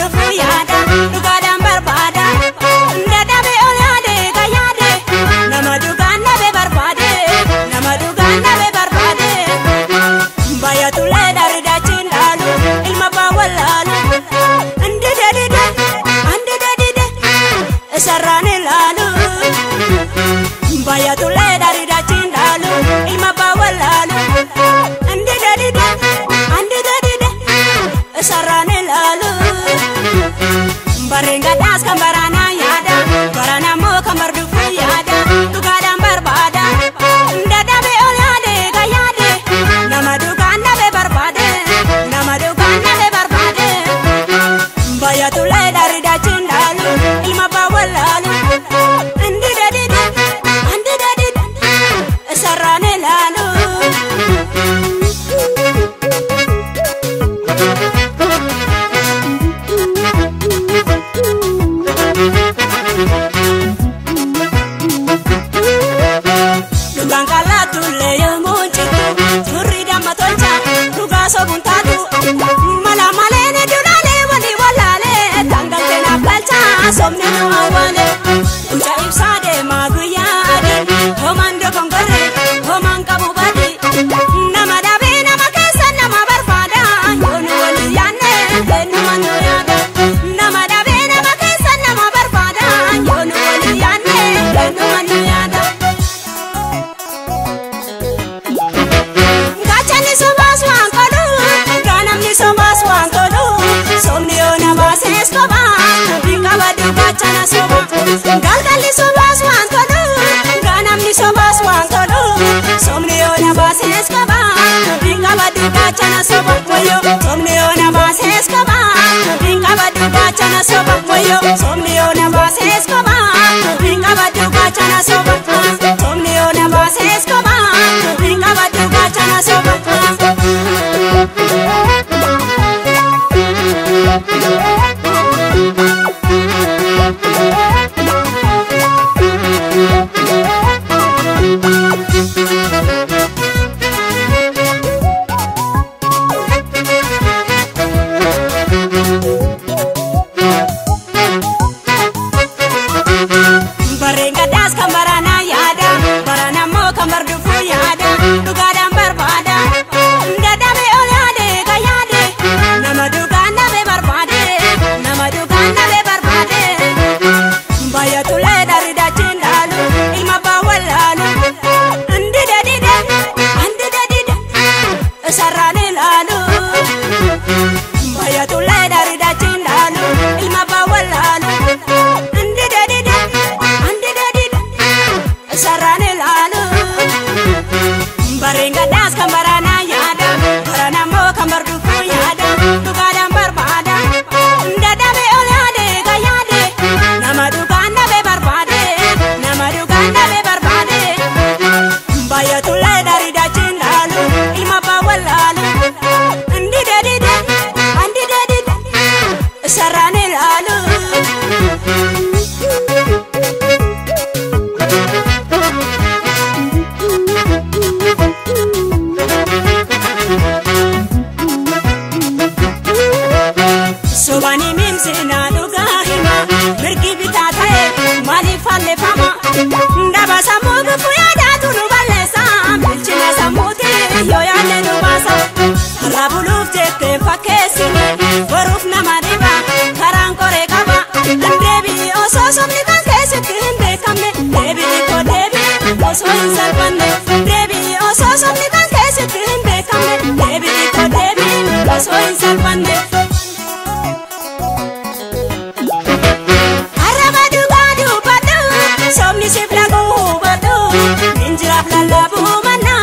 bardufu yaada dhugaadhaan barbaada dadhabe ol yaade ka yaade nama dhugaan dhabe barbaade nama dhugaan dhabe barbaade baay'atullee daridachiin laalu ilma abbaa wallaalu andide dide andide dide sarraan ilaalu baay'atullee daridachiin laalu ilma abbaa wallaalu andide dide andide dide sarraan ilaalu barreen gadhaas kan baraanaa yaada baraanaa moo kan bardufu yaada dhugaadhaan barbaada dadhabe ol yaade ka yaade nama dhugaan dhabe barbaade nama dhugaan dhabe barbaade baay'atullee daridachiin laalu ilma abbaa wallaalu andide dide andide dide sarraan ilaalu. Dhugaan qallaatullee yommuu jittu turri damma tolcha dhugaa sobuun taatu mala malee ni duraalee walii wallaalee tangaltee naaf galcha somni nu awwaale Guca ibsaa deemaa guyyaa adii homaan dogongorre homaan qabu badi nama dhabee nama keessa nama barbaada yoo nu walii yaanne eenyuma nu yaada nama dhabee nama keessa nama barbaada yoo nu walii yaanne eenyuma nu yaada. Gaachanni sobaas waan godhu gaanamni sobaas waan godhu somni yoo na baasees qoba qabadhu gaachana soba galgalli sobaas waan godhu gaanamni sobaas waan godhu somni yoo na baasees qoba qabadhu gaachana soba wayyoo somni yoo na baasees qoba qabadhu gaachana soba wayyoo somni yoo na baasees qoba qabadhu gaachana soba somni yoo na baasees qoba qabadhu gaachana soba. Barreen gadhaas kan baraanaa yaada baraanaa moo kan bardufu yaada dhugaadhaan barbaada dadhabe ol yaade ka yaade nama dhugaan dhabe barbaade nama dhugaan dhabe barbaade baay'atullee daridachiin laalu ilma abbaa wallaalu andide dide andide dide sarraan ilaalu baay'atullee daridachiin laalu ilma abbaa wallaalu andide dide andide dide sarraan ilaalu barreen gadhaas kan baraanaa yaada baraanaa moo kan bardufu yaada dhugaadhaan barbaada dadhabe ol yaade ka yaade nama dhugaan dhabe barbaade nama dhugaan dhabe barbaade baay'atullee daridachiin laalu ilma abbaa wallaalu andide dide andide dide sarraan ilaalu. Sobani mimsina dhugaa hima mirgi bitaa ta'e maaliif fallifama daba sammuu gufuu yaadaatu nu balleessa bilchina sammuuti yoo yaadne nu baasa har'a buluuf jettee fakkeessine boruuf nama dhiba karaan qoree qaba deebii osoo sobni kan keessatti hin beekamne deebii koo deebii osoo hin salphanne deebii osoo sobni kan keessatti hin beekamne deebii koo deebii osoo hin salphanne. Arraba dhugaa dubbadhu sobni siif laguu hubadhu injiraaf lallabuu manna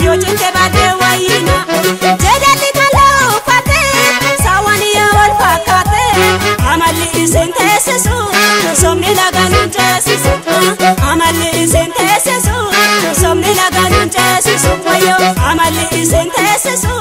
yoo cinte baadhee wayyina jedhalli kalaa uffate saawwan yoo wal fakkaate amalli isin teessisu sobni lagaan hin ceesisu amalli isin teessisu sobni lagaan hin ceesisu wayyoo amalli isin teessisu